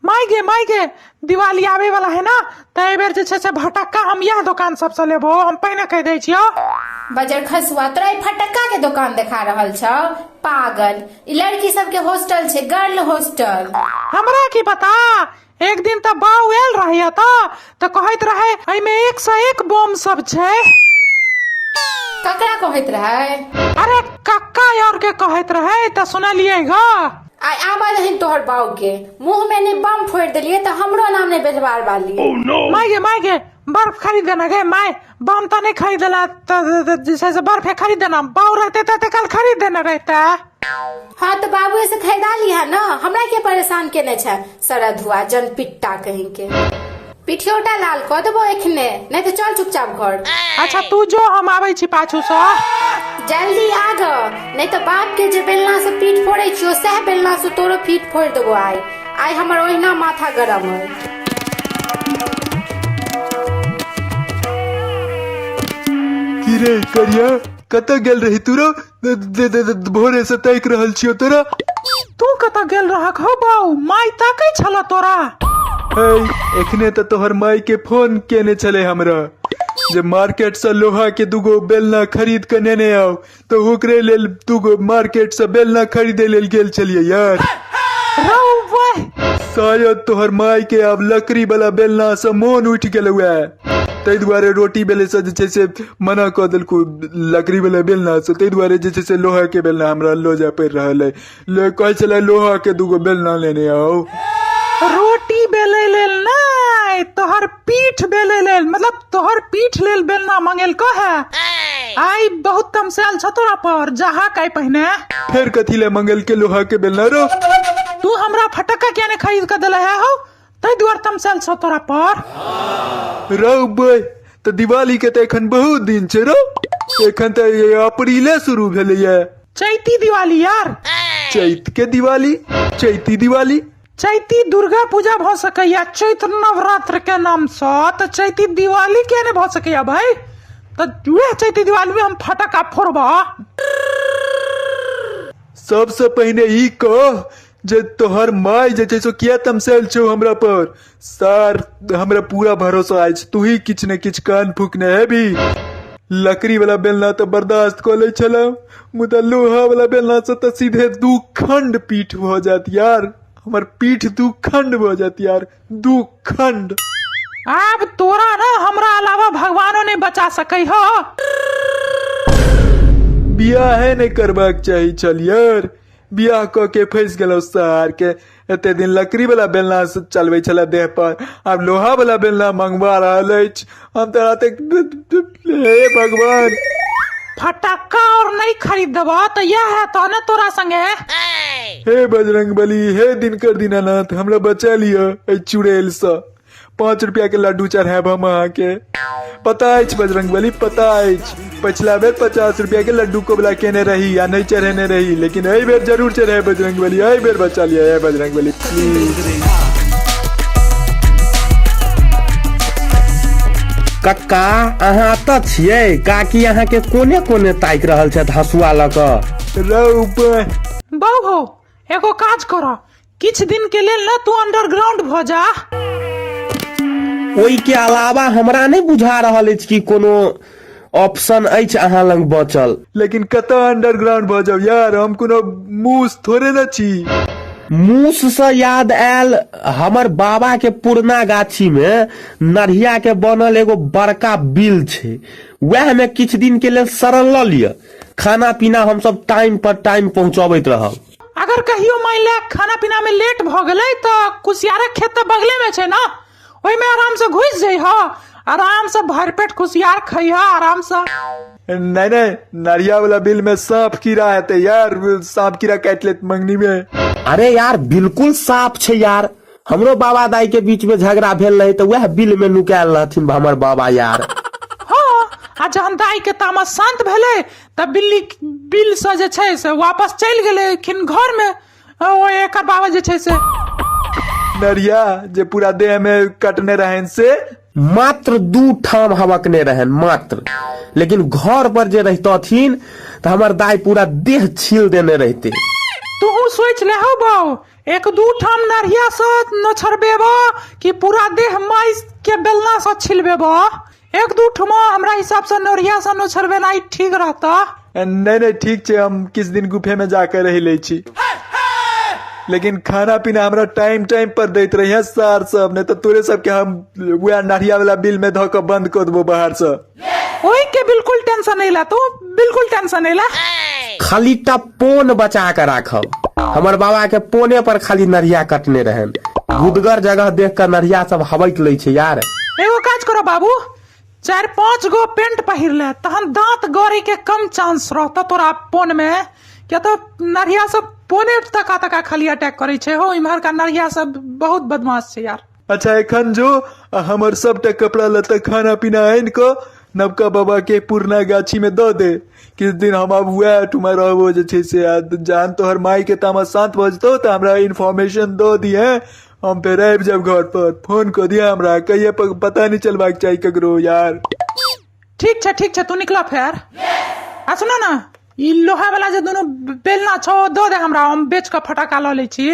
माय गे, माय गे, दिवाली आबै वाला है ना, तऽ एहि बेर जे छै से भटक्का हम इएह दोकान सबसँ लेबो, हम पहिने कहि दै छियौ। बजर खसुआ, तोरा ई फटक्का के दोकान देखा रहल छौ? पागल, ई लड़की सबके हॉस्टल छै, गर्ल हॉस्टल। हमरा की पता, एक दिन तऽ बाउ आयल रहे एतऽ तऽ कहैत रहे एहिमे एक से एक बम सब छै। ककरा कहैत रहे? अरे कक्का और के कहैत रहे, तऽ सुनलियै ग। आइ आबऽ दहीन तोहर बाऊ के, मुंह में ने बम फोड़ि देलियै तऽ हमरो नाम नहि बेलवार वाली। माय गे, माय गे, बर्फ खरीद देना गे माय, बम तऽ नहि खरीदला तऽ जे छै से बर्फे खरीद देना, बाऊ रहते तऽ कल खरीद देने रहते। हाँ तऽ बाबुए से खरीदा लिहा ना, हमरा के परेशान केने छै सरधुआ जनपिट्टा कहीं के। पिठियोटा लाल कऽ देबो एखने, नहीं तऽ चल चुपचाप घर। अच्छा तू जो, हम आबै छी पाछू सँ। जल्दी आ ग, नहीं तऽ बाप के जे बेलना से पीठ फोड़ै छियो सएह बेलना से तोरो पीठ फोड़ि देबो आइ। आइ हमर ओहिना माथा गरम अइ। की रे करिया, कतऽ गेल रही तू रो? भोरे से ताकि रहल छियो तोरा। तू कतऽ गेल रहक हो बाऊ? माय ताकै छल तोरा। है, एखने तऽ तोहर माय के फोन केने छले हमरा जे मार्केट से लोहा के दूगो बेलना खरीद के नेने आउ, तऽ ओकरे लेल दूगो मार्केट से बेलना खरीदे लेल गेल छलियै यार। रौ वाह। शायद तोहर माय के आब लकड़ी वाला बेलना से मोन उठि गेलौ है, ताहि दुआरे रोटी बेले से जे छै से मना कऽ देलकौ लकड़ी वाला बेलना से, ताहि दुआरे जे छै से लोहा के बेलना हमरा लऽ जाय पड़ि रहल अइ। ले कहै छलै लोहा के दूगो बेलना लेने आउ। रोटी बेलै लेल नहि, तोहर पीठ बेलै लेल, मतलब तोहर पीठ लेल बेलना मंगेलको है। आइ बहुत तमसायल छ तोरा पर, जहा काई पहिने। फेर कथी ले मंगेलके लोहा के बेलना रो? तू हमरा फटक्का किया ने खरीद के देले है हो, ताहि दुआरे तमसायल छ तोरा पर। रौ बे, तऽ दिवाली के तऽ एखन बहुत दिन छै रौ, एखन तऽ अप्रीले शुरू भेलैया। चैती दिवाली यार। चैत के दिवाली, चैती दिवाली। चैती दुर्गा पूजा भऽ सकैया चैत्र नवरात्र के नाम सँ, तऽ चैती दिवाली किया नहि भऽ सकैया भाई? तऽ वएह चैती दिवाली में हम फटक्का फोड़बा। सबसे पहिने ई कह जे तोहर माय जे छै से किया तमसायल छौ हमरा पर? सर हमरा पूरा भरोसा अछि तू ही किछु ने किछु कान फूकने हेबी। लकड़ी वाला बेलना तऽ बर्दाश्त कऽ लै छलहुँ, मुदा लोहा वाला बेलना से तऽ सीधे दू खंड पीठ भऽ जायत यार, हमर पीठ दू खंड भऽ जायत यार, दू खंड। आब तोरा ना हमरा अलावा भगवानो नहीं बचा सकै हो। बियाहे नहि करबाक चाही छल यार, बियाह कऽ के फँसि गेलहुँ सार के। एते दिन लकड़ी वाला बेलना से चलबै छलै देह पर, आब लोहा वाला बेलना मंगवा रहल अछि। हम तऽ एतेक, हे भगवान। फटक्का और नहीं खरीद देबऽ तऽ इएह हेतौ ने तोरा संगे। हे बजरंगबली, हे दिनकर दीनानाथ, हमरा बचा लिअ एहि चुड़ैल सँ। 5 रुपया के लड्डू चढ़ायब हम अहाँके। पता अछि बजरंगबली, पता अछि, पछिला बेर 50 रुपया के लड्डू कोबला केने रही आ नहि चढ़ेने रही, लेकिन एहि बेर जरूर चढ़ायब बजरंगबली, एहि बेर बचा लिअ हे बजरंगबली प्लीज। कक्का अहाँ एतऽ छियै? काकी अहाँके कोने कोने ताकि रहल छथि हँसुआ लऽ कऽ। रौ बा। बौ हो, एगो काज करऽ, किछु दिन के लेल ना तू अंडरग्राउंड भऽ जा। ओहि के अलावा हमरा नहि बुझा रहल अछि कि कोनो ऑप्शन अछि अहाँ लग बचल। लेकिन कतऽ अंडरग्राउंड भऽ जाउ यार, हम कोनो मूस थोड़े ने छी। मूस से याद आयल, हमर बाबा के पुरना गाछी में नढ़िया के बनल एगो बड़का बिल छै, वएह में किछु दिन के लेल शरण लऽ लिअ। खाना पीना हमसब टाइम पर टाइम पहुंचबैत रहब। अगर कहियो मान ले खाना पीना में लेट भऽ गेलै तऽ कुसियारक खेत तऽ बगले में छै ना, ओहिमे आराम से घुसि जइह, आराम से भरि पेट कुसियार खइह आराम से। नहीं नहीं, नरिया वाला बिल में सांप कीड़ा हेतै यार, सांप कीड़ा काटि लेत मंगनी में। अरे यार बिल्कुल साफ छै यार, हमरो बाबा दाई के बीच में झगड़ा भेल रहे तऽ वएह बिल में नुकायल रहथिन हमर बाबा यार। हाँ, आ जहन दाई के तामस शांत भेलै तऽ बिल्ली बिल से जे छै से वापस चलि गेलखिन घर में, ओ एकर बाबा जे छै से। नरिया जे पूरा देह में कटने रहन से। मात्र 2 ठाम हबकने रहन मात्र, लेकिन घर पर जे रहितथिन तऽ हमर दाई पूरा देह छील देने रहते। तूहू सोच ले हो बाऊ, एक दू ठाम नरिया से नोछरबेब कि पूरा देह माइस के बेलना से छिलबेब। एक दू ठमा हमरा हिसाब से नरिया से नोछरबेनाइ ठीक रहता। नहि नहि, ठीक छै, हम किछु दिन गुफे में जाके रहि लै छी, लेकिन खाना पीना हमरा टाइम टाइम पर दैत रहिए सार सब, नहि तऽ तोरे सबके हम वएह नढ़िया वाला बिल में धऽ कऽ बंद कऽ देबो बाहर से। ओहि के बिल्कुल टेंशन नहीं ला तू, बिल्कुल टेंशन नहीं ला। खाली टा पोन बचा के राखब। हमर बाबा के पोने पर खाली नरिया कटने रहन। गुदगर जगह देख के नरिया सब हबक लै छै यार। एगो काज करो बाबू, 4-5 गो पेंट पहिर ले, तहन दांत गड़े के कम चांस रहता तोरा पोन में। क्या तो नरिया सब पोने तका तका खाली अटैक करे छै हो, इम्हर का नरिया सब बहुत बदमाश छै यार। अच्छा एखन जो आ हमर सबटा कपड़ा लत्ता खाना पीना आनि कऽ नवका बाबा के पुरना गाछी में दऽ दे। किछु दिन हम आब वएह ठुमा रहबो जे छै से, आ जहन तोहर माय के तामस शांत भऽ जेतौ तऽ हमरा इन्फॉर्मेशन दऽ दिहे, हम फेर आबि जायब घर पर। फोन कऽ दिहे हमरा, कहिये पता नहि चलबाक चाही ककरो यार। ठीक छै ठीक छै, तू निकला फेर। आ सुनो ना, ई लोहा वाला जे दुनू बेलना छौ दऽ दे हमरा, हम बेच कऽ फटाका लऽ लै छी।